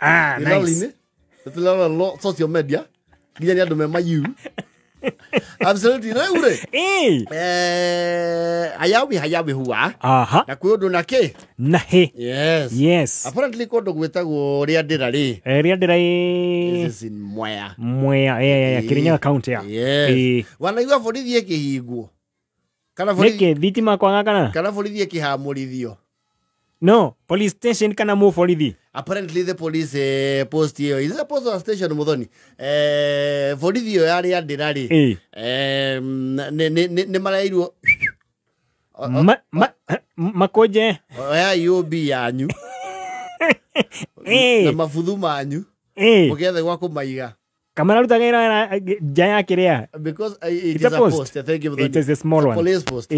Ah, nice. Nice. Social media. Nginya nĩ andũ me mayu. Absolutely rĩu rĩ. Hayawi hayawi huwa. Aha. Na kwĩ ũndũ na kĩ? Na he. Yes. Yes. Apparently kũndũ gwĩtagwo Rĩandĩra rĩ. Rĩandĩra ĩ. This is in Mwea. Mwea, yeah, Kirinyaga County ya. Yes. Wanaigua borithi ĩkĩhingwo. Kana borithi. Nĩkĩ thitima kwaga kana? Kana borithi ĩkĩhamũrithio. No, police station kana mu borithi. Apparently the police post here is a post station Muthoni. Borithi yo ya Rĩandĩra rĩ. Nĩ marairwo makoje oya IOB yanyu. Na mabuthu manyu. Mugethe gwa kũmaiga. Kamara rutaga ira nja ya kĩrĩa. Because it is a post. Thank you. It is a small one. Police post.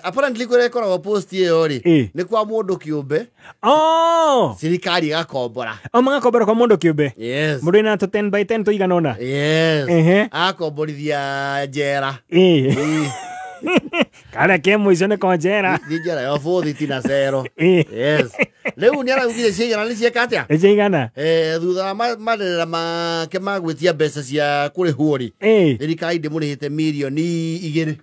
Apparently kũrĩa ĩkoragwo post ĩyo rĩ nĩ kwa mũndũ kĩũmbe. Oh! Thirikari ĩgakombora. Oh, magakombora kwa mũndũ kĩũmbe. Yes. Mũndũ ĩna tũ 10 by 10 tũigana ũna. Yes. Akomborithia njera. Karĩa ke mũico nĩ ko njera. Nĩ njera ya bũthi na cero. Yes. Rĩu nĩ araugire ciigana nĩ cieka atĩa? Nĩ ciigana? Thutha wa marerera make ma gwĩtia mbeca cia kũrĩhwo rĩ, thirikari ndĩmũrĩhĩte mirioni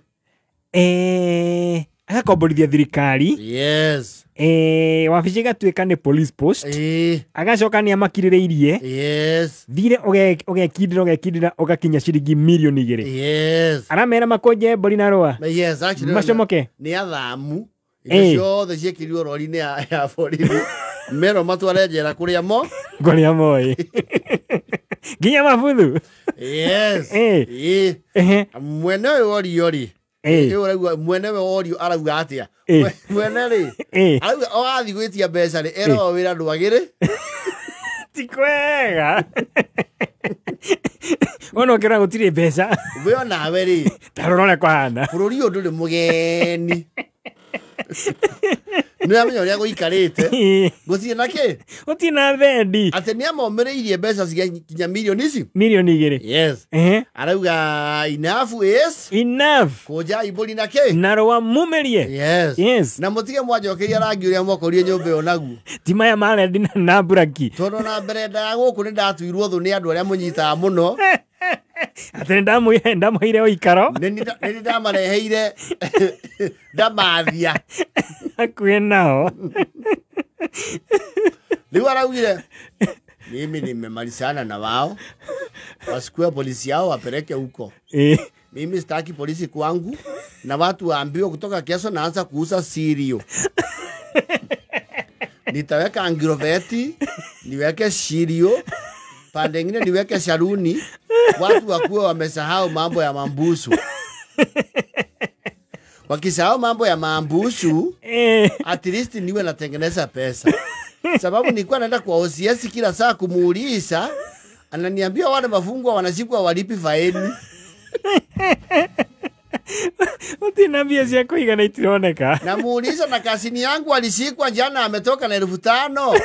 2. Agakomborithia thirikari. Yes. Wabici ĩgatuĩka nĩ police post. Agacoka nĩ amakirĩrĩirie. Yes. Thire ũgekindĩra ũgakinya ciringi mirioni 2. Yes. Aramera makonje mbũri na rũa. Yes, actually. Macomoke. Nĩ athamu. Indo ciothe ciĩkĩrirwo rori-inĩ ya borithi. Mero matware njera kũrĩa mo. Kũrĩa moĩ. Nginya mabuthu. Yes. Mwene ũyũ worio rĩ. Ũrauga mwene we worio arauga atĩa? Mwene rĩ. Arauga o athiĩ gwĩtia mbeca rĩ, erwo wĩra ndwagĩrĩ. Ti kwega. Ona ũkĩrora gũtirĩ mbeca. We onawe rĩ. Ta rora ũrĩa kwahana. Bũrũri ũyũ ndũrĩ mũgeni. Nĩ ũramenya ũrĩa gũikarĩte. Gũtirĩ na kĩ? Gũtirĩ na thendi. Atĩ nĩ amomĩrĩirie mbeca cigakinya mirioni ici? Mirioni 2. Yes. Arauga enough is enough. Kũnja mbũri na kĩ? Na rũa mumĩrie. Yes. Yes. Na mũtige mwanjokeria rangi ũrĩa mwakorire nyũmba ĩyo naguo. Ti maya ma rendi na buraki. Tondũ na mbere ndaya gũkũ nĩ ndatuirwo thũ nĩ andũ arĩa mũnyitaga mũno. Atĩ ndamũheire ũikaro. Nĩ ndamareheire ndamathia. Hakuhĩ nao. Rĩu araugire mimi nimemalizana na wao, wasikue polisi yao wapeleke huko. Mimi sitaki polisi kwangu na watu waambiwe kutoka kesho naanza kuuza sirio. Nitaweka angroveti, niweke sirio, pande ingine niweke sharuni, watu wakuwe wamesahau mambo ya mambusu. Wakisahau mambo ya mambusu, at least niwe natengeneza pesa. Sababu nilikuwa naenda kwa OCS kila saa kumuuliza, ananiambia wale mafungwa wanashikwa walipi faini. Utina mbia cia kũigana itironeka. Namuuliza na kasini yangu alishikwa jana ametoka na 5,000.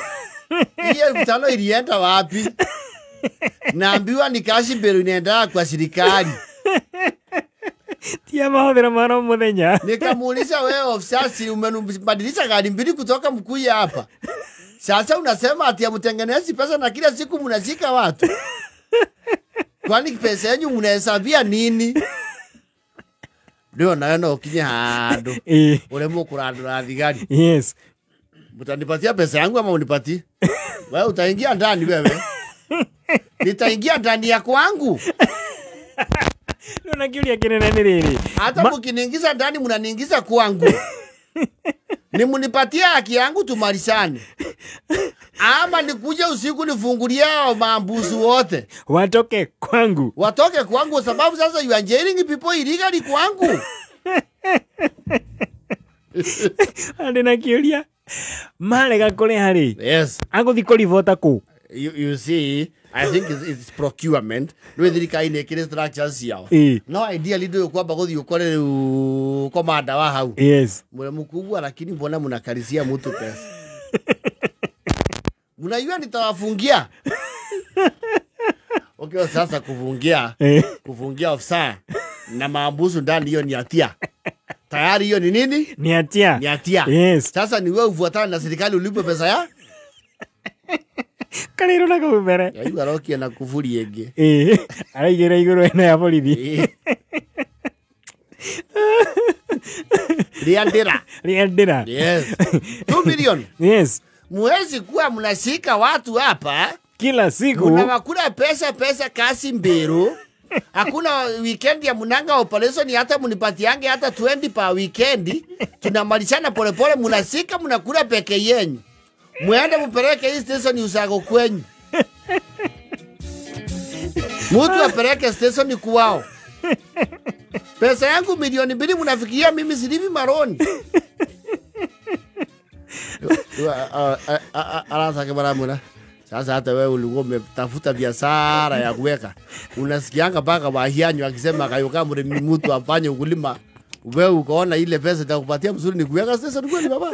Hiyo 5,000 ilienda wapi? Naambiwa ni kashi mbere inaenda kwa serikali. Tia mahũthĩro ma oro mũthenya. Nikamuuliza wewe ofisa, si umenibadilisha gari mbili kutoka Mkuya hapa. Sasa unasema ati hamtengenezi pesa na kila siku mnashika watu. Kwani pesa yenu mnahesabia nini? Ndio nawe no ukinye handũ. Uremwo kũrandũra thigari. Yes. Mtanipatia pesa yangu ama unipatie? Wewe utaingia ndani wewe. Nitaingia ndani ya kwangu. Ndio kĩũria kĩnene nĩ rĩrĩ. Hata mkiniingiza ndani mnaniingiza kwangu. Ni munipatie haki yangu tumalizane. Ama nikuje usiku nifungulie hao mambusu wote. Watoke kwangu. Watoke kwangu sababu sasa you are jailing people illegally kwangu. Ande na kĩũria. Marega kũrĩha rĩ. Yes. Agũthiĩ kũribota kũ? You see, I think it's procurement. Nĩ thirikari nĩ ĩkĩrĩ structures ciao. No ideally ndio kwamba gũthiĩ ũkore rĩu komanda wa hau. Yes. Mwe mkubwa lakini mbona mnakarisia mtu pesa? Mnajua nitawafungia. Okay, sasa kufungia ofisa na maambusu ndani hiyo ni hatia. Tayari hiyo ni nini? Ni hatia. Ni hatia. Yes. Sasa ni wewe ufuatane na serikali ulipe pesa ya? Karĩrwo na kau mbere. Yaigua arokia na kuburi ĩngĩ. Ĩĩ, araigĩra igũrũ ĩno ya borithi. Riandira. Riandira. Yes. 2 million. Yes. Muwezi kuwa mnashika watu hapa kila siku. Mnawakula pesa pesa kasi mbiru. Hakuna weekend ya munanga operation hata munipatiange hata 20 pa weekend. Tunamalishana polepole, mnashika mnakula peke yenu. Muende mupeleke hii station usago kwenyu. Mtu apeleke station kwao. Pesa yangu 2 milioni mnafikiria mimi silivi maroni. Arasa kibaramuna. Sasa hata wewe ulikuwa umetafuta biashara ya kuweka. Unasikianga mpaka wahianyu akisema kayoka mremi mtu afanye ukulima. Wewe ukaona ile pesa itakupatia mzuri ni kuweka sasa ni kweli baba.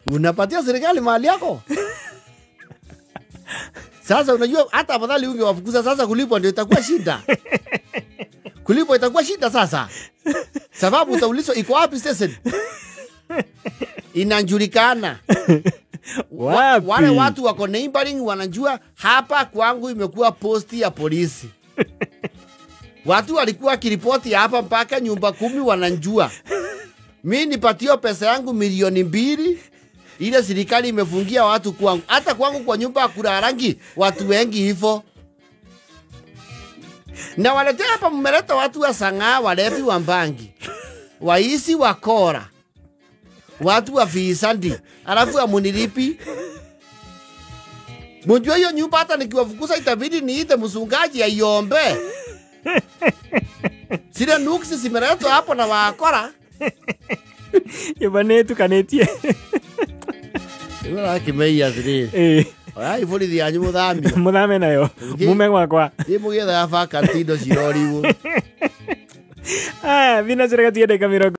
Unapatia serikali mali yako. Sasa unajua hata afadhali ungewafukuza sasa kulipwa ndio itakuwa shida. Kulipwa itakuwa shida sasa. Sababu utaulizwa iko wapi station? Inajulikana. Wapi? Wale watu wako neighboring wanajua hapa kwangu imekuwa posti ya polisi. Watu walikuwa kiripoti hapa mpaka nyumba 10 wanajua. Mimi nipatio pesa yangu 2 milioni ile serikali imefungia watu kwangu. Hata kwangu kwa nyumba kuna rangi watu wengi hivyo. Na waletea hapa mmeleta watu wa sangaa, walevi wa mbangi, waisi wa kora, watu wa fisandi, alafu amunilipi. Mjua hiyo nyumba hata nikiwafukuza itabidi niite msungaji aiombe. Sile nuksi zimeletwa hapo na wakora. Nyumba netu kanetie. Ila kimeia zile. Eh. Oya iburithi yanyu muthami. Muthame nayo. Mume gwakwa. Ni mugetha ya vacancy indo ciroriwo. Ah, thina cirega tiende kamiro.